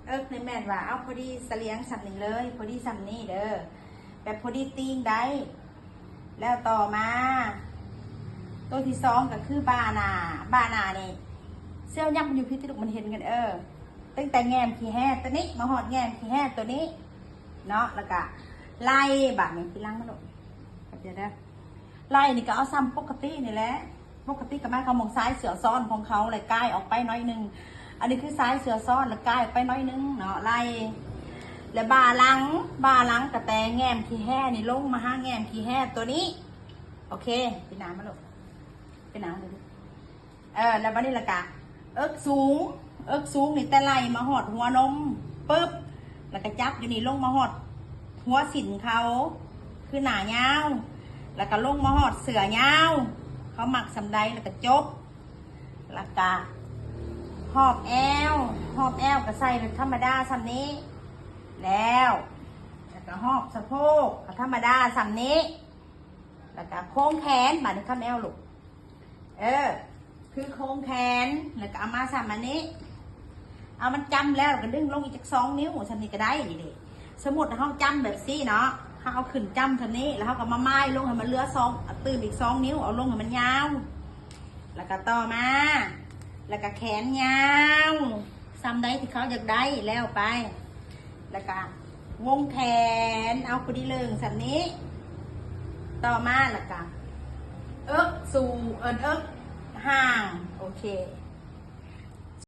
ເອິກນີ້ແມ່ນວ່າເອົາພໍດີສະຫຼຽງສ່ຳນີ້ເລີຍ ພໍດີສ່ຳນີ້ເດີ ແບບພໍດີຕີງໄດ້. ແລ້ວຕໍ່ມາ ໂຕທີສອງກໍຄືບ່າໜ້າ ບ່າໜ້ານີ້ ເຊວຍັບຢູ່ພີ້ຕິລູກ ມັນເຫັນກັນ ເອີ ຕັ້ງແຕ່ແງມຂີ້ແຮໂຕນີ້ມາຮອດແງມຂີ້ແຮໂຕນີ້ເນາະ ແລ້ວກະໄລ່ ບາດນີ້ທີຫຼັງມາໂລດ ເດີ ໄລ່ນີ້ກໍເອົາສ່ຳປົກກະຕິນີ້ແຫຼະ ປົກກະຕິກໍໝາຍຄວາມວ່າຊາຍເສື້ອຊ້ອນຂອງເຂົາ ແລ້ວກາຍອອກໄປໜ້ອຍໜຶ່ງ ອັນນີ້ຄືຊາຍເສື້ອຊ້ອນ ແລ້ວກາຍອອກໄປໜ້ອຍໜຶ່ງເນາະ ໄລ່ ແລ້ວບ່າຫຼັງ ບ່າຫຼັງກໍແຕ່ແງມຂີ້ແຮນີ້ລົງມາຫາແງມຂີ້ແຮໂຕນີ້ ໂອເຄ ປີນາມາໂລດ ປີນາມາເລີຍ ເອີ ແລ້ວບາດນີ້ລະກະ ເອິກສູງ ເອິກສູງນີ້ແຕ່ໄລ່ມາຮອດຫົວນົມ ປຶບ ລະກະຈັບຢູ່ນີ້ລົງມາຮອດຫົວສິ້ນເຂົາ ຄືໜ້າຍາວ ລະກະລົງມາຮອດເສື້ອຍາວ ເຂົາມັກສ່ຳໃດ ລະກະຈົບ ລະກະຮອບແອວ ຮອບແອວກະໃສ່ແບບທຳມະດາສ່ຳນີ້ ແລ້ວ ລະກະຮອບສະໂພກກະທຳມະດາສ່ຳນີ້ ລະກະໂຄງແຂນ ບາດນີ້ຄຳແອວລູກ ເອີ ຄືໂຄງແຂນ ລະກະເອົາມາສ່ຳອັນນີ້ ເອົາມັນຈ້ຳແລ້ວ ລະກະດຶງລົງອີກຈັກສອງນິ້ວ ສ່ຳນີ້ກະໄດ້ນີ້ເດ. ສົມມຸດເຮົາຈ້ຳແບບຊີ້ເນາະ ເຮົາເອົາຂຶ້ນຈ້ຳສ່ຳນີ້ ລະເຮົາກະມາໝາຍລົງໃຫ້ມັນເຫຼືອສອງ ຕື່ມອີກສອງນິ້ວ ເອົາລົງໃຫ້ມັນຍາວ ລະກະຕໍ່ມາ ລະກະແຂນຍາວ ສ່ຳໃດທີ່ເຂົາຢາກໄດ້ແລ້ວໄປ ລະກະວົງແຂນ ເອົາພໍດີເລີງສ່ຳນີ້ ຕໍ່ມາລະກະເອິກສູງ ເອີ້ນເອິກຫ່າງ ໂອເຄ